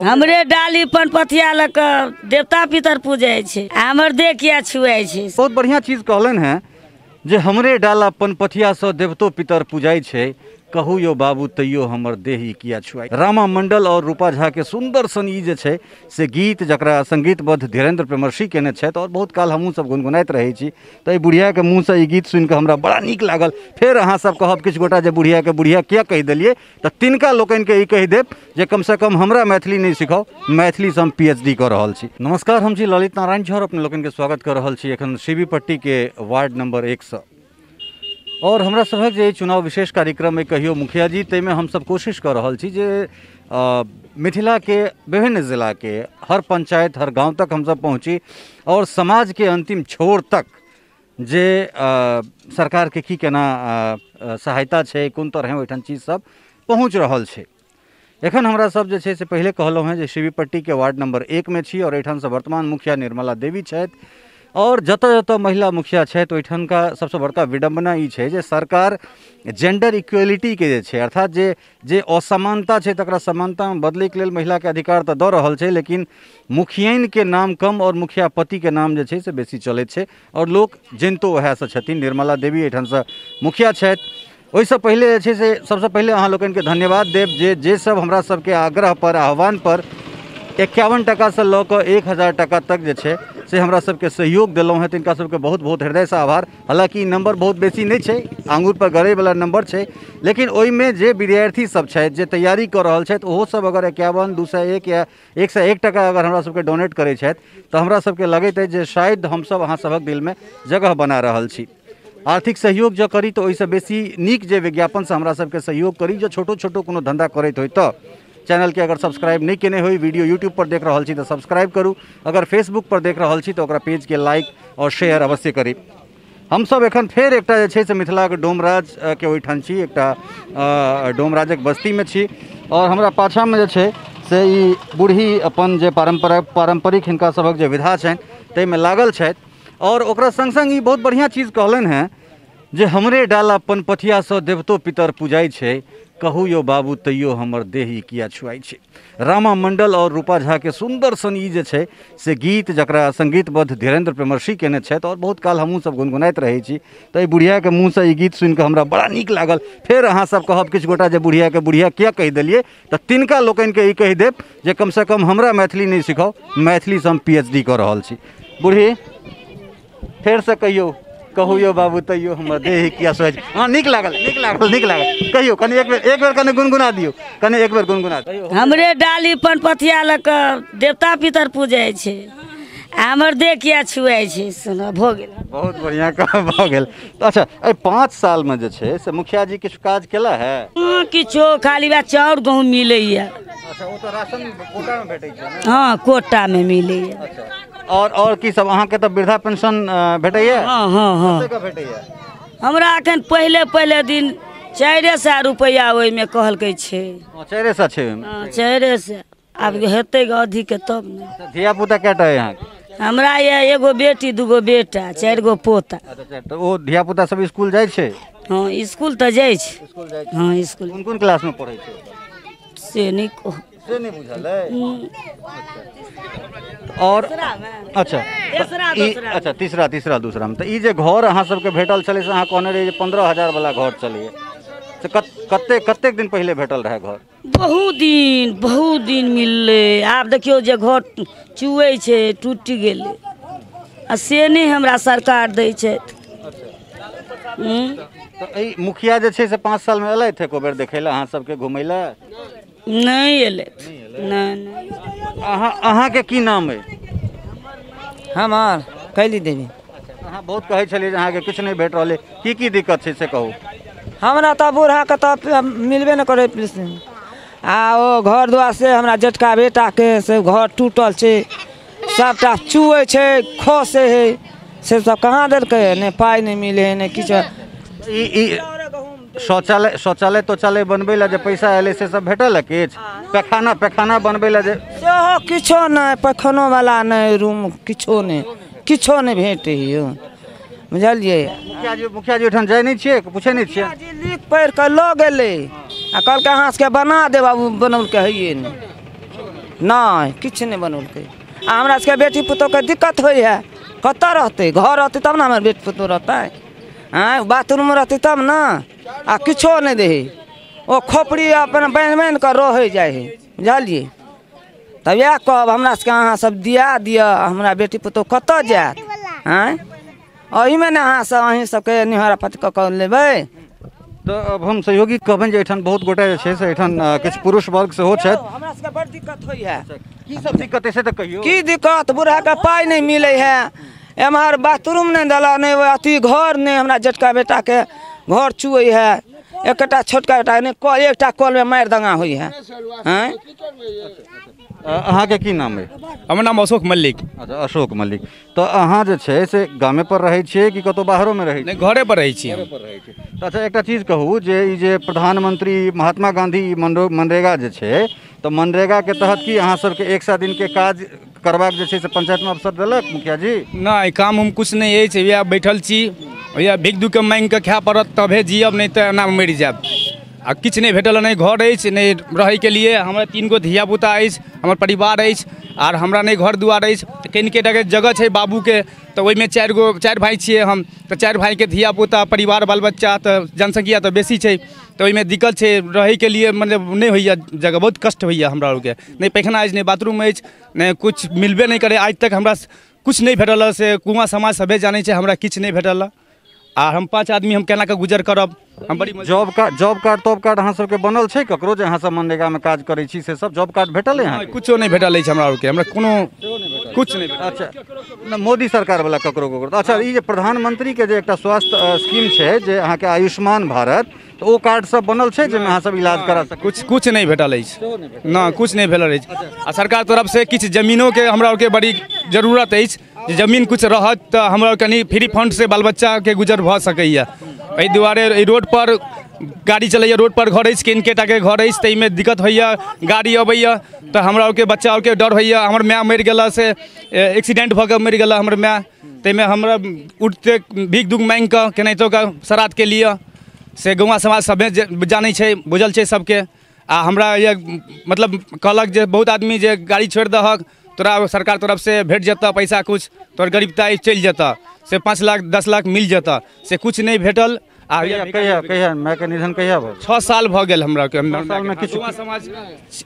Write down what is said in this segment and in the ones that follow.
हमरे डाली पनपथिया लऽ कऽ देवता पितर पूजै छै, हमर देह किया छुआइ छै। बहुत बढ़िया चीज कहलनि हेँ जे हमरे डाला पनपथियासँ देवतो पितर पूजाइ छै, कहू यौ बाबू तैयो हमर देह ई किया छुआइ। रामा मंडल और रूपा झा के सुंदर सन ई जे छै से गीत, जकरा संगीतबद्ध धीरेन्द्र प्रेमर्षि केने छथि और बहुत काल हमहूँ सब गुनगुनाइत रहै छी। तऽ एहि बुढ़ियाके मुँहसँ ई गीत सुनिकऽ हमरा बड़ा नीक लागल। फेर अहाँ सब कहब किछु गोटा जे बुढ़ियाके बुढ़िया किया कहि देलियै, तऽ तिनका लोकनिके ई कहि देब जे कमसँ कम हमरा मैथिली नहि सिखाउ, मैथिलीसँ हम PhD कऽ रहल छी। नमस्कार, हम छी ललित नारायण झा और अपने लोकनिके स्वागत कऽ रहल छी एखन शिवीपट्टीके वार्ड नंबर 1 सँ। और हमरा सभक जे चुनाव विशेष कार्यक्रम में कहियो मुखिया जी, ताहिमे हमसब कोशिश कऽ रहल छी जे मिथिला के विभिन्न जिला के हर पंचायत हर गांव तक हमसब पहुँची और समाज के अंतिम छोर तक जे सरकार के की केना सहायता छै, कोन तरहे ओहिठाम चीज सब पहुँच रहल छै। एखन हमरा सब जे छै से पहिले कहलहुँ हेँ जे शिवीपट्टी के वार्ड नंबर 1 में छी और एहिठामसँ वर्तमान मुखिया निर्मला देवी छथि। और जतऽ जतऽ महिला मुखिया छथि ओहिठामका सबसँ बड़का विडम्बना ई छै जे सरकार जेंडर इक्वेलिटीके जे छै, अर्थात जे जे असमानता छै तकरा समानतामे बदलैके लेल महिलाके अधिकार तऽ दऽ रहल छै, लेकिन मुखियाइनके नाम कम और मुखिया पतिके नाम जे छै से बेसी चलैत छै और लोक जनितो उएहसँ छथिन। निर्मला देवी एहिठामसँ मुखिया छथि। ओहिसँ पहिले जे छै से सबसँ पहिले अहाँ लोकनिके धन्यवाद देब जे जे सब हमरा सबके आग्रह पर आह्वान पर 51 टकासँ लऽ कऽ 1000 टका तक जे छै से हमरा सबके सहयोग देलहुँ हेँ, तिनका सबके बहुत बहुत हृदयसँ आभार। हालाँकि ई नंबर बहुत बेसी नहि छै, आंगुर पर गड़ैवला नंबर छै, लेकिन ओहिमे जे विद्यार्थी सब छथि जे तैयारी कऽ रहल छथि ओहो सब अगर 51, 201 या 101 टका अगर हमरा सबके डोनेट करै छथि तऽ हमरा सबके लगैत अछि जे शायद हमसब अहाँ सभक दिलमे जगह बना रहल छी। आर्थिक सहयोग जँ करी तऽ ओहिसँ बेसी नीक जे विज्ञापनसँ हमरा सबके सहयोग करी, जे छोटो छोटो कोनो धन्धा करैत होइ तऽ चैनल के अगर सब्सक्राइब नहीं केने होई, वीडियो यूट्यूब पर देख रहल छी तो सब्सक्राइब करू, अगर फेसबुक पर देख रहल छी तो ओकरा पेज के लाइक और शेयर अवश्य करी। हमसब एखन फेर एकटा जे छै से मिथिलाके डोमराज के ओहिठाम छी, एकटा डोमराजक बस्तीमे छी और हमरा पाछाँमे जे छै से ई बूढ़ी अपन जे पारम्परिक हिनका सभक जे विधा छनि ताहिमे लागल छथि। और ओकरा संग संग ई बहुत बढ़िआँ चीज कहलनि हेँ जे हमरे डाला पनपथियासँ देवतो पितर पूजाइ छै, कहू यौ बाबू तैयो हमर देह ई किया छुआइ छै। रामा मंडल और रूपा झा के सुंदर सन ई जे छै से गीत, जकरा संगीतबद्ध धीरेन्द्र प्रेमर्षि केने छथि और बहुत काल हमहूँ सब गुनगुनाइत रहै छी। तऽ एहि बुढ़ियाके मुँहसँ ई गीत सुनिकऽ हमरा बड़ा नीक लागल। फेर अहाँ सब कहब किछु गोटा जे बुढ़ियाके बुढ़िया किया कहि देलियै, तऽ तिनका लोकनिके ई कहि देब जे कमसँ कम हमरा मैथिली नहि सिखाउ, मैथिलीसँ हम PhD कऽ रहल छी। बूढ़ी फेरसँ कहियौ, कहू यौ बाबू तैयो हमर देह किया सोचै छै। हँ, नीक लागल, नीक लागल, नीक लागल। कहियौ कनि एक बेर कनि गुनगुना दियौ, कनि एक बेर गुनगुना दियौ। हमरे डाली पनपथिया लऽ कऽ देवता पितर पूजै छै, हमर देह किया छुआइ छै। सुन भऽ गेल, बहुत बढ़िआँ भऽ गेल। अच्छा, एहि 5 सालमे जे छै से मुखिया जी किछु काज केला है? किछो, खाली वएह चाउर गहूँम मिलैया। अच्छा, ओ तऽ राशन कोटामे भेटै छै ने? हँ, कोटामे मिलैया। अच्छा, और की सब अहाँके तऽ वृद्धा पेंशन भेटैया? हँ हँ हँ, कतेक भेटैया? हमरा एखन पहिले पहिले दिन 400 रुपैआ ओहिमे कहलकै छै। 400 छै ओहिमे? हँ, 400। आब हेतै अधिक तब ने। धिया पुता कएटा अइ अहाँके? हमरा यऽ एगो बेटी, 2 बेटा, 4 गो पोता। अच्छा, तऽ ओ धिया पुता सब स्कूल जाइ छै? हँ, स्कूल तऽ जाइ छै। स्कूल जाइ छै? हँ, स्कूल। कोन कोन क्लासमे पढ़ै छै? से नहि कहब। से नहि बुझल अइ? और अच्छा, अच्छा, तीसरा तीसरा दूसरामे। तऽ ई जे घर अहाँ सबके भेटल छलै से अहाँ कहने रहियै जे 15,000 वाला घर छलैए, से कतेक कतेक दिन पहिले भेटल रहै घर? बहुत दिन, बहुत दिन मिललै। आब देखियौ जे घर चुऐ छै, टूटि गेलै, आ से नहि हमरा सरकार दै छथि। तऽ एहि मुखिया जे छै से 5 सालमे एलथि एको बेर देखै लए, अहाँ सबके घुमै लए? नहि एलथि, नहि नहि। अहाँके की नाम अइ? हमार कैली देवी। अहाँ बहुत कहै छलियै जे अहाँके किछु नहि भेट रहल अइ, की की दिक्कत छै से कहू। हमरा तऽ बूढ़ाके तऽ मिलबे नहि करै पेंशन, आ ओ घर दुआर से हमरा जेठका बेटाके से घर टूटल छै, सबटा चुऐ छै, खसै है, से सब कहाँ देलकै? नहि पाइ नहि मिलै है, नहि किछु। ई शौचालय शौचालय तौचालय बनबै लए जे पैसा एलै से सब भेटल है किछु? पैखाना पैखाना बनबै लए जे सेहो किछो नहि, पैखानो वाला नहि, रूम किछो नहि, किछो नहि भेटै यौ, बुझलियै? मुखिया जी ओहिठाम जाइ नहि छियै, पूछै नहि छियै? लिख पढ़ि कऽ लऽ गेलै आ कहलकै अहाँ सबके बना देब, आब बनौलकै हैये नहि, नहि, किछु नहि बनौलकै। आ हमरा सबके बेटी पुतोहके दिक्कत होइ है, कतऽ रहतै? घर रहतै तब ने हमर बेटी पुतोह रहतै, आँय बाथरूम रहतै तब ने। आ किछो नहि दै हइ, ओ खोपड़ी अपन बान्हि बान्हि कऽ रहै जाइ हइ, बुझलियै? तब इएह कहब हमरा सबके अहाँ सब दिया दिअ, हमरा बेटी पुतोह कतऽ जायत? आँय एहिमे ने अहाँ सब अहीं सबके निहारा पति कऽ कऽ लेबै। तऽ अब हम सहयोगी कहबनि जे एहिठाम बहुत गोटा जे छै से एहिठाम किछु पुरुष वर्ग सेहो छथि। हमरा सबके बड़ दिक्कत होइ है। की सब दिक्कत है से तऽ कहियौ। की दिक्कत? बूढ़ाके पाइ नहि मिलै है, एम्हर बाथरूम नहि देलक, नहि अथी घर नहि, हमरा जेटका बेटाके घर चुअै है, एकटा छोटका बेटा नहि, कल एकटा कलमे मारि दंगा होइ है। आँय अहाँके की नाम अइ? हमर नाम अशोक मल्लिक। अच्छा, अशोक मल्लिक। तऽ अहाँ जे छै से गामे पर रहै छियै कि कतहु बाहरोमे रहै छियै? नहि, घरे पर रहै छियै। तऽ अच्छा, एकटा चीज कहू जे ई जे प्रधानमंत्री महात्मा गांधी मनरेगा जे छै, तऽ मनरेगाके तहत की अहाँ सबके 100 दिनके काज करबाक जे छै से पंचायतमे अवसर देलक मुखिया जी? नहि, काम उम किछु नहि अछि, इएह बैठल छी, इएह भीख दुख माँगि कऽ खाय पड़त तबे जियब, नहि तऽ एना मरि जायब। आ किछु नहि भेटल, नहि घर अछि, नहि रहैके लिए। हमरा 3 गो धियापुता अछि, हमर परिवार अछि, आर हमरा नहि घर दुआर अछि। कनिके टाके जगह छै बाबूके, तऽ ओहिमे 4 भाइ छियै हम, तऽ 4 भाइके धियापुता परिवार बाल बच्चा, तऽ जनसंख्या तऽ बेसी छै, तऽ ओहिमे दिक्कत छै रहैके लिए, मतलब नहि होइए जगह, बहुत कष्ट होइए हमरा आरके। नहि पैखाना अछि, नहि बाथरूम अछि, नहि किछु मिलबे नहि करै। आज तक हमरा किछु नहि भेटल, से कुआँ समाज सभे जानै छै, हमरा किछु नहि भेटल। आ हम 5 आदमी हम केना कऽ गुजर करब? हम बड़ी जॉब कार्ड तॉब कार्ड अहाँ सबके बनल छै ककरो जे अहाँ सब मनरेगामे काज करै छी से सब जॉब कार्ड भेटल है अहाँके? किछो नहि भेटल अछि हमरा आरके, हमरा कोनो किछु नहि। अच्छा, मोदी सरकार वाला ककरो ककरो? अच्छा, ई जे प्रधानमंत्री के जे एकटा स्वास्थ्य स्कीम छै जे अहाँके आयुष्मान भारत, तऽ ओ कार्ड सब बनल छै जाहिमे अहाँ सब इलाज करा सकै? कुछ नहि भेटल अछि, ना कुछ नहि भेटल अछि। आ सरकार तरफसँ किछु जमीनोके हमरा आरके बड़ी जरूरत अछि, जे जमीन कुछ रहत तऽ हमरा कनि फ्री फंडसँ बाल बच्चाके गुजर भऽ सकैए। एहि दुआरे एहि रोडपर गाड़ी चलैए, रोडपर घर अछि, किनके टाके घर अछि, ताहिमे दिक्कत होइए। गाड़ी अबैए तऽ हमरा आरके बच्चा आरके डर होइए। हमर माय मरि गेला से एक्सीडेंट भऽ कऽ मरि गेला हमर माय, ताहिमे हमरा उठते भीख दुख माँगि कऽ केनाहितो कऽ श्राद्धके लिए से गौआँ समाज सभे जानै छै, बुझल छै सबके। आ हमरा यह मतलब कहलक जे बहुत आदमी जे गाड़ी छोड़ि दहक, तोरा सरकार तरफसँ भेट जेतऽ पैसा, कुछ तोहर गरीबताइ चलि जेतऽ, से 5 लाख 10 लाख मिल जेतऽ, से कुछ नहि भेटल। आ कहिया कहिया मायके निधन कहिया भऽ? 6 साल भऽ गेल हमरा के। समाज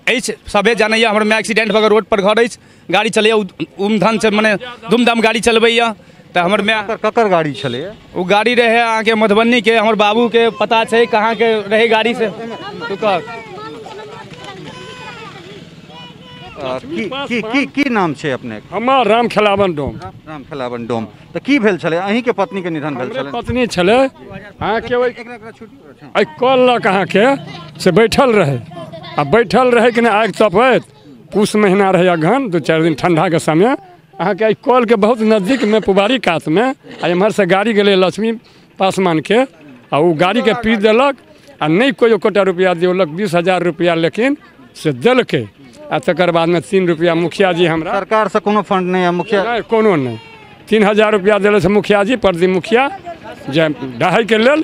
अछि सभे जानैए, हमर माय एक्सीडेंट भऽ कऽ रोड पर घर अछि, गाड़ी चलैए उमधन से, मने धूमधाम गाड़ी चलबैए। तऽ हमर माय ककर गाड़ी छलैए? ओ गाड़ी रहै अहाँके मधुबनीके, हमर बाबूके पता छै कहाँके रहै गाड़ी से। तू कह की की की की नाम छै अपने? हमर राम खेलावन डोम। राम खेलावन डोम। तऽ की भेल छलै अहीँके पत्नीके निधन भेल छलै? पत्नी छलै अहाँके एहि कल लग अहाँके से बैठल रहै, आ बैठल रहै कि नहि आगि तपैत, पूस महीना रहै अगहन, 2-4 दिन ठंडाके समय, अहाँके एहि कलके बहुत नजदीकमे पुबारी कातमे, आ एम्हरसँ गाड़ी गेलै लक्ष्मी पासवानके, आ ओ गाड़ीके पी देलक, आ नहि कोइ एकोटा रुपैआ देलक, 20,000 रुपैआ लेकिन से देलकै। आ तकर बादमे 3 रुपैआ मुखिया जी हमरा सरकारसँ कोनो फंड नहि है? मुखिया नहि, कोनो नहि। 3,000 रुपैआ देले से मुखिया जी, प्रदीप मुखिया जे ढहाइके लेल,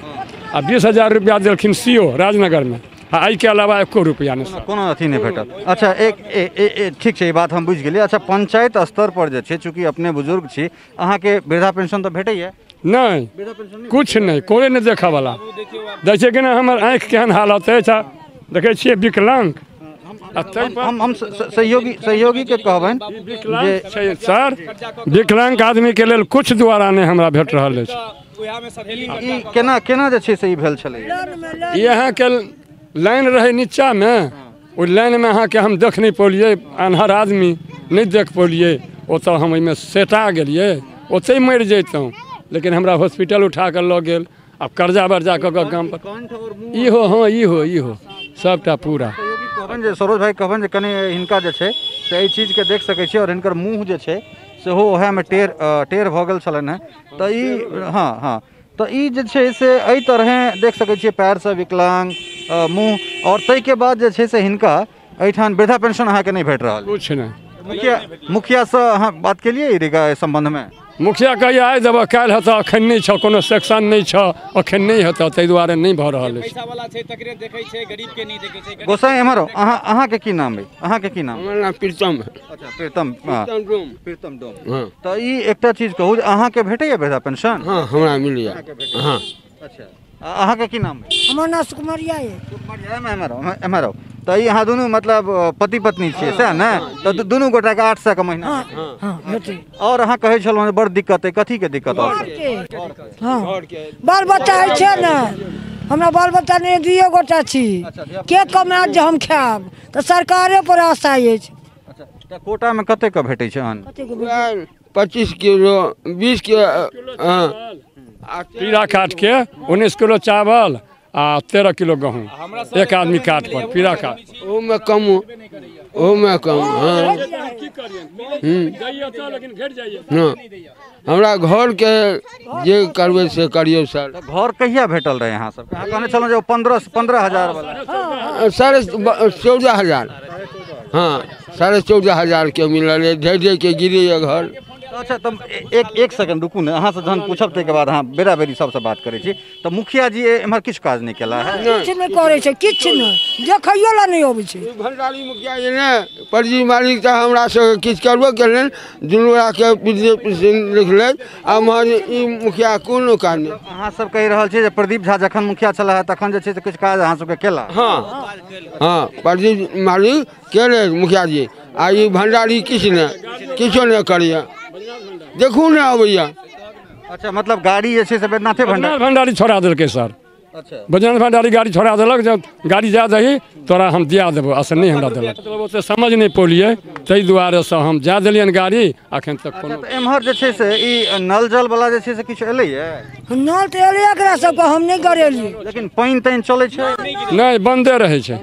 आ 20,000 रुपैआ देलखिन सी ओ राजनगरमे, आ एहिके अलावा एको रुपैआ नहि, कोनो अथी नहि भेटल। अच्छा, एक ठीक छै, ई बात हम बुझि गेलियै। अच्छा, पंचायत स्तर पर जे छै, चूँकि अपने बुजुर्ग छी, अहाँके वृद्धा पेंशन तऽ भेटैए? नहि, कुछ नहि, कोइ नहि देखऽवला। दै छै कि नहि हमर आँखि केहन हालत अछि, देखै छियै विकलांग। हम सहयोगी के कहबनि जे सर विकलांग आदमीके लेल कुछ द्वारा नहि हमरा भेट रहल अछि। ई केना केना जे छै से ई भेल छलै? ई अहाँके लाइन रहै नीचाँमे, ओहि लाइनमे अहाँके हम देख नहि पौलियै, अन्हर आदमी नहि देख पौलियै, ओतऽ हम ओहिमे सेटा गेलियै, ओतहि मरि जैतहुँ, लेकिन हमरा हॉस्पिटल उठा कऽ लऽ गेल। आब कर्जा वर्जा कऽ कऽ गाम पर इहो, हँ इहो इहो सबटा पूरा। कहबनि जे सरोज भाई कहबनि जे कनि हिनका जे छै से एहि चीजके देख सकै छी, और हिनकर मुँह जे छै सेहो ओएहमे टेढ़ भऽ गेल छलनि हेँ। तऽ ई हँ हँ तऽ ई जे छै से एहि तरहेँ देख सकै छियै, पैरसँ विकलांग, मुँह, और ताहिके बाद जे छै से हिनका एहिठाम वृद्धा पेंशन अहाँके नहि भेट रहल? किछु नहि। मुखियासँ अहाँ बात केलियै ई सम्बन्धमे? मुखिया कहिए आइ देबऽ काल्हि हेतऽ, एखन नहि छऽ, कोनो सेक्शन नहि छऽ, एखन नहि हेतऽ, ताहि दुआरे नहि भऽ रहल अछि। गोसाई एम्हर अहाँ, अहाँके की नाम अइ? अहाँके की नाम? हमर नाम प्रीतम। अच्छा प्रीतम, प्रीतम डोम। तऽ ई एकटा चीज कहू जे अहाँके भेटैया वृद्धा पेंशन? हँ हमरा मिलैया। हँ। अच्छा अहाँके की नाम? हमर नाम सुकुमारिया अइ। सुकुमारिया, एम्हर आउ। तऽ ई अहाँ दुनू मतलब पति पत्नी छियै सएह ने? तऽ दुनू गोटाके 800 के महीना। और अहाँ कहै छलहुँ बड़ दिक्कत अइ, कथीके दिक्कत? हँ बाल बच्चा होइ छै ने, हमरा बाल बच्चा नहि, 2 गोटा छी, के कमायत जे हम खायब? तऽ सरकारे पर आशा अछि। अच्छा तऽ कोटामे कतेकके भेटै छै अन्न? 25 किलो 20 किलो पीरा काटके 19 किलो चावल आ 13 किलो गहूँ एक आदमी काट पर पीरा काट। ओहूमे कम, ओहूमे कम। हाँ हमरा घरके जे करबै से करियौ सर। घर कहिया भेटल रहै अहाँ सबके? अहाँ कहने छलहुँ जे 15 हजार वाला। 14.5 हजार। हाँ 14.5 हजार के मिलल है, ढेर ढेर के गिरैया घर। अच्छा तऽ एक सेकंड रुकू ने, अहाँसँ जहन पूछब ताहिके बाद अहाँ बेरा बेरी सबसँ बात करै छी। तऽ मुखिया जी एम्हर किछु काज नहि केला है? किछु नहि करै छै, किछु नहि, देखैयो लए नहि अबै छै। भंडारी मुखिया जी ने परजी मालिक तऽ हमरा सबके किछु करबो केलनि, दुनू गोटाके लिखलनि, आ एम्हर ई मुखिया कोनो काज नहि। अहाँ सब कहि रहल छी जे प्रदीप झा जखन मुखिया छलाह तखन जे छै से किछु काज अहाँ सबके केला? हाँ हाँ प्रदीप मालिक केले मुखिया जी, आ ई भंडारी किछु नहि, किछो नहि करैया, देखू ने अबैया। अच्छा मतलब गाड़ी जे छै से बैद्यनाथे भंडारी छोड़ा देलकै सर। अच्छा बैद्यनाथ भंडारी गाड़ी छोड़ा देलक, जब गाड़ी जा दही तोरा हम दिया देबो, असल नहि हमरा देलक, मतलब ओते समझ नहि पौलियै, ताहि दुआरेसँ हम जा देलियनि गाड़ी। अखन तक कोनो एम्हर जे छै से ई नल जल वाला जे छै से किछु एलैया? नल तऽ एलैया एकरा सबके, हम नहि गरेलियै। लेकिन पानि तानि चलै छै? नहि, बन्दे रहै छै।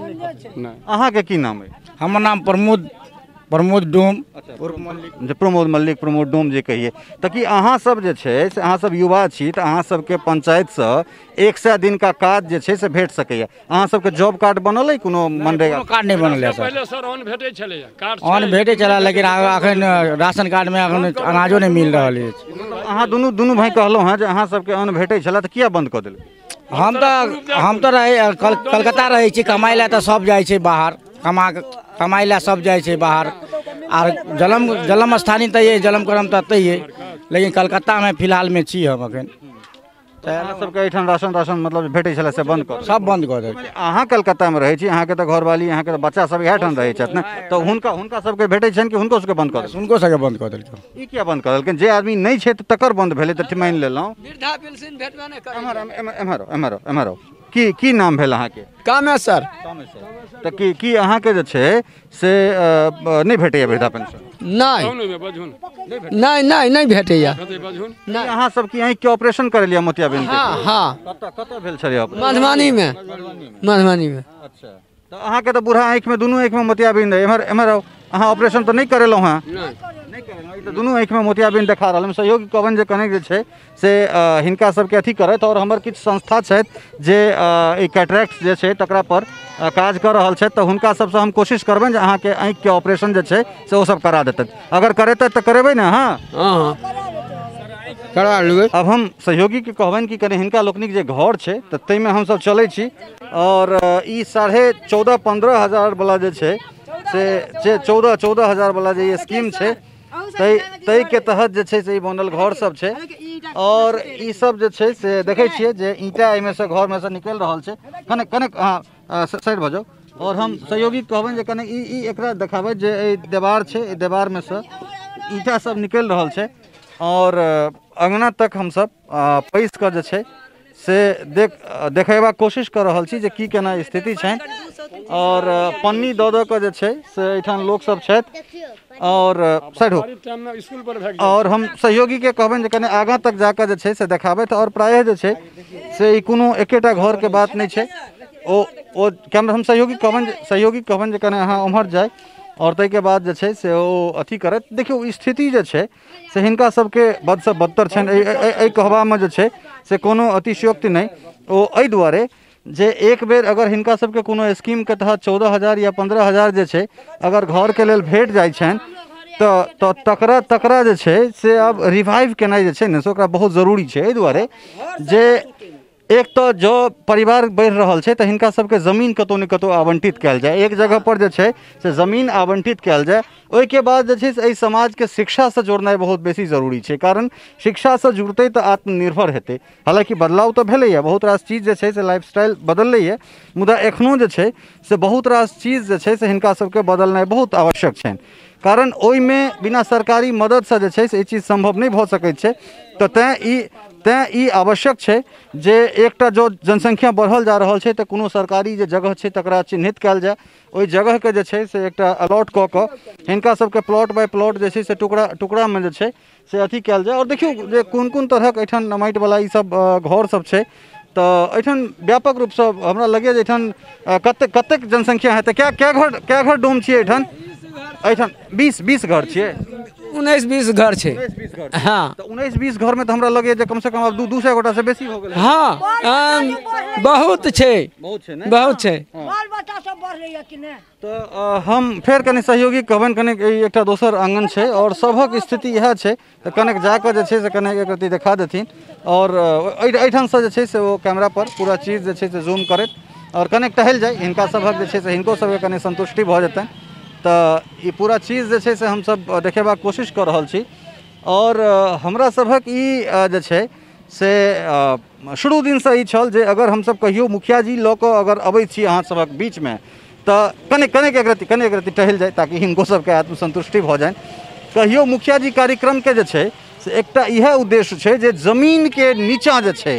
नहि। अहाँके की नाम अइ? हमर नाम प्रमोद डोम। जे प्रमोद मल्लिक, प्रमोद डोम जे कहिए। तऽ की अहाँ सब जे छै से अहाँ सब युवा छी तऽ अहाँ सबके पंचायतसँ 100 दिन का काज जे छै से भेट सकैया? अहाँ सबके जॉब कार्ड बनल अइ कोनो मनरेगा? कार्ड नहि बनल है सर। पहिले सर अन्न भेटै छलैया, कार्ड अन्न भेटै छलै, लेकिन अखन राशन कार्डमे अखन अनाजो नहि मिल रहल अछि। अहाँ दुनू भाई कहलहुँ हँ जे अहाँ सबके अन्न भेटै छलै तऽ किया बंद कऽ देलकै? हम तऽ रहै कलकत्ता रहै छी, कमाइ लए तऽ सब जाइ छै बाहर, कमाइ लए सब जाइ छै बाहर, आर जलम स्थानी तऽ अइ, जलम करम तऽ एतै अइ, लेकिन कलकत्तामे फिलहालमे छी हम अखन। तऽ अहाँ सबके एहिठाम राशन राशन मतलब भेटै छलै से बंद कऽ सब बंद कऽ देलकै? अहाँ कलकत्तामे रहै छी, अहाँके तऽ घरवाली, अहाँके तऽ बच्चा सब इएह ठाम रहै छथि ने, तऽ हुनका सबके भेटै छनि कि हुनको सबके बंद कऽ देलकै? हुनको सबके बंद कऽ देलकै। ई किया बंद कऽ देलकै? जे आदमी नहि छै तऽ तकर बंद भेलै तऽ मानि लेलहुँ। वृद्धा पेंशन भेटबे नहि करै। एम्हर एम्हर एम्हर की की नाम भेल अहाँके? कामेश्वर। कामेश्वर। तऽ की की अहाँके जे छै से नहि भेटैया वृद्धा पेंशन? नहि नहि नहि नहि भेटैया। अहाँ सब की आँखिके ऑपरेशन करेलियै मोतियाबिंद के? हाँ हाँ। कतऽ कतऽ भेल छलै ऑपरेशन? मधुबनीमे। मधुबनीमे। अच्छा तऽ अहाँके तऽ बूढ़ा आँखिमे दुनू आँखिमे मोतियाबिंद अइ। एम्हर एम्हर आउ, अहाँ ऑपरेशन तऽ नहि करेलहुँ हँ? नहि करेलहुँ। ई तऽ दुनू आँखिमे मोतियाबिंद देखा रहल। हम सहयोगी कहबनि जे कनेक जे छै से हिनका सबके अथी करथि। और हमर किछु संस्था छथि जे ई कैटरेक्ट जे छै तकरा पर काज कऽ रहल छथि, तऽ हुनका सबसँ हम कोशिश करबनि जे अहाँके आँखिके ऑपरेशन जे छै से ओ सब करा देतथि। अगर करेतथि तऽ करेबै ने अहाँ? हाँ करा लेबै। अब हम सहयोगीके कहबनि कि कनि हिनका लोकनिक जे घर छै तऽ ताहिमे हमसब चलै छी। और ई 14.5 15 हजार वाला जे छै से 14 हजार वाला जे स्कीम छै ताहिके तहत जे छै से ई बनल घर सब छै। और ई सब जे छै से देखै छियै जे ईंटा एहिमे से घरमे से निकलि रहल छै। कने कने अहाँ साइड भऽ जाउ। और हम सहयोगी कहबनि जे कने ई एकरा देखाबै जे एहि देवार छै, एहि देवारमे से ईंटा सब निकलि रहल छै। और अङ्गना तक हमसब पैसि कऽ जे छै से देखेबाक कोशिश कऽ रहल छी जे की केना स्थिति छनि। और पन्नी दऽ दऽ कऽ जे छै से एहिठाम लोकसब छथि। और साइड हो। और हम सहयोगीके कहबनि जे कने आगाँ तक जाकऽ जे छै से देखाबथि। और प्रायः जे छै से ई कोनो एकेटा घरके बात नहि छै। ओ कैमरा हम सहयोगी कहबनि जे कने अहाँ ओम्हर जाइ और ताहिके बाद जे छै से ओ अथी करत। देखियौ स्थिति जे छै से हिनका सबके बदसँ बदतर छनि। एहि कहबामे जे छै से कोनो अतिशयोक्ति नहि। ओ एहि दुआरे जे एक बेर अगर हिनका सबके कोनो स्कीमके तहत 14,000 या 15,000 जे छै अगर घरके लेल भेट जाइ छनि तऽ तकरा तकरा जे छै से आब रिवाइव केनाइ जे छै ने से ओकरा बहुत जरूरी छै। एहि दुआरे जे एक तऽ जँ परिवार बढ़ि रहल छै तऽ हिनका सबके जमीन कतहु ने कतहु आवंटित कयल जाय, एक जगह पर जे छै से जमीन आवंटित कयल जाय। ओहिके बाद जे छै से एहि समाजके शिक्षासँ जोड़नाइ बहुत बेसी जरूरी छै, कारण शिक्षासँ जुड़तै तऽ आत्मनिर्भर हेतै। हालाँकि बदलाव तऽ भेलैए, बहुत रास चीज जे छै से लाइफस्टाइल बदललैए, मुदा एखनो जे छै से बहुत रास चीज जे छै से हिनका सबके बदलनाइ बहुत आवश्यक छनि, कारण ओहिमे बिना सरकारी मददसँ जे छै से ई चीज सम्भव नहि भऽ सकै छै। तऽ तैँ ई आवश्यक छै जे एकटा जो जनसंख्या बढ़ल जा रहल छै तऽ कोनो सरकारी जे जगह छै तकरा चिन्हित कयल जाय, ओहि जगहके जे छै से एकटा अलॉट कऽ कऽ हिनका सबके प्लॉट बाय प्लॉट जे छै से टुकड़ा टुकड़ामे जे छै से अथी कयल जाय। आओर देखियौ जे कोन कोन तरहक एहिठाम माटिवला ई सब घर सब छै, तऽ एहिठाम व्यापक रूपसँ हमरा लगैए जे एहिठाम कतेक कतेक जनसंख्या हेतै। कए घर डोम छियै एहिठाम? एहिठाम 20 घर छियै, 19-20 घर छै। हाँ, तऽ 19-20 घरमे तऽ हमरा लगैए जे कमसँ कम आब 200 गोटासँ बेसी हो गेलै। हाँ, बहुत छै, बहुत छै ने, बहुत छै। बाल बच्चा सब बढ़लैए कि नहि? तऽ हम फेर कनि सहयोगी कहबनि, कनि एकटा दोसर आङ्गन छै आओर सभक स्थिति इएह छै, तऽ कनिक जाकऽ जे छै से कनि एक रत्ती देखा देथिन। आओर एहिठामसँ जे छै से ओ कैमरा पर पूरा चीज जे छै से जूम करैत आओर कनिक टहलि जाय, हिनका सभक जे छै से हिनको सबके कनि सन्तुष्टि भऽ जेतनि। तऽ ई पूरा चीज जे छै से हमसब देखेबाक कोशिश कऽ रहल छी। आओर हमरा सभक ई जे छै से शुरू दिनसँ ई छल जे अगर हमसब कहियो मुखिया जी लऽ कऽ अगर अबै छी अहाँ सभक बीचमे तऽ कने एक रत्ती टहलि जाय ताकि हिनको सबके आत्मसन्तुष्टि भऽ जानि। कहियो मुखिया जी कार्यक्रमके जे छै से एकटा इएह उद्देश्य छै जे जमीनके नीचाँ जे छै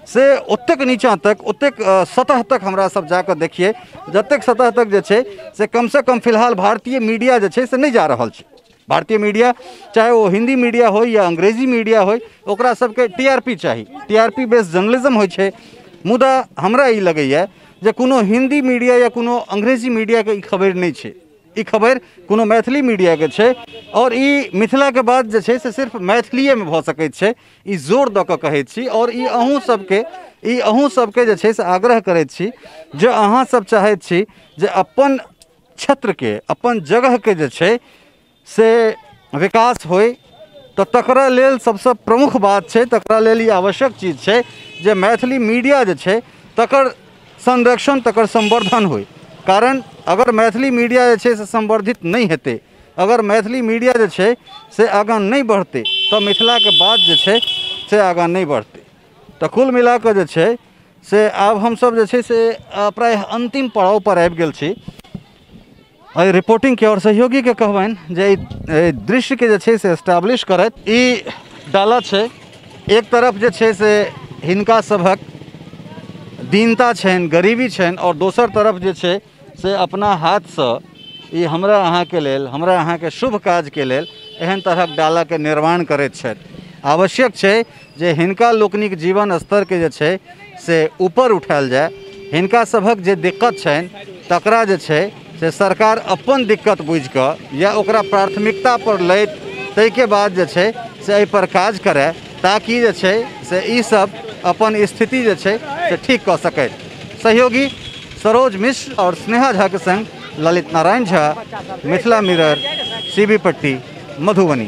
से ओतेक नीचाँ तक, ओतेक सतह तक हमरा सब जाकऽ देखिए, जतेक सतह तक जे छै से कमसँ कम फिलहाल भारतीय मीडिया जे छै से नहि जा रहल छै। भारतीय मीडिया चाहे ओ हिंदी मीडिया होइ या अंग्रेजी मीडिया होइ, ओकरा सबके टीआरपी चाही, टीआरपी बेस्ड जर्नलिज्म होइ छै। मुदा हमरा ई लगैए जे कोनो हिंदी मीडिया या कोनो अंग्रेजी मीडियाके ई खबरि नहि छै, ई खबरि कोनो मैथिली मीडियाके छै। आओर ई मिथिलाके बात जे छै से सिर्फ मैथिलीएमे भऽ सकैत छै, ई जोर दऽ कऽ कहैत छी। आओर ई अहूँ सबके जे छै से आग्रह करैत छी जे अहाँ सब चाहैत छी जे अपन क्षेत्रके, अपन जगहके जे छै से विकास होइ, तऽ तकरा लेल सबसँ प्रमुख बात छै, तकरा लेल ई आवश्यक चीज छै जे मैथिली मीडिया जे छै तकर संरक्षण, तकर संवर्धन होइ। कारण अगर मैथिली मीडिया जे छै से संवर्धित नहि हेतै, अगर मैथिली मीडिया जे छै से आगाँ नहि बढ़तै, तऽ मिथिलाके बात जे छै से आगाँ नहि बढ़तै। तऽ कुल मिलाकऽ जे छै से आब हमसब जे छै से प्रायः अन्तिम पड़ाव पर आबि गेल छी। एहि रिपोर्टिंगके आओर सहयोगीके कहबनि जे एहि दृश्यके जे छै से एस्टैब्लिश करैत। ई डाला छै, एक तरफ जे छै से हिनका सभक दीनता छनि, गरीबी छनि, आओर दोसर तरफ जे छै से अपना हाथसँ ई हमरा अहाँके लेल, हमरा अहाँके शुभ काजके लेल एहन तरहक डालाके निर्माण करैत छथि। आवश्यक छै जे हिनका लोकनिक जीवन स्तरके जे छै से ऊपर उठायल जाय, हिनका सभक जे दिक्कत छनि तकरा जे छै से सरकार अपन दिक्कत बुझिकऽ या ओकरा प्राथमिकता पर लैत ताहिके बाद जे छै से एहिपर काज करय, ताकि जे छै से ई सब अपन स्थिति जे छै से ठीक कऽ सकथि। सहयोगी सरोज मिश्र और स्नेहा झा के संग ललित नारायण झा, मिथिला मिरर, सीबी पट्टी, मधुबनी।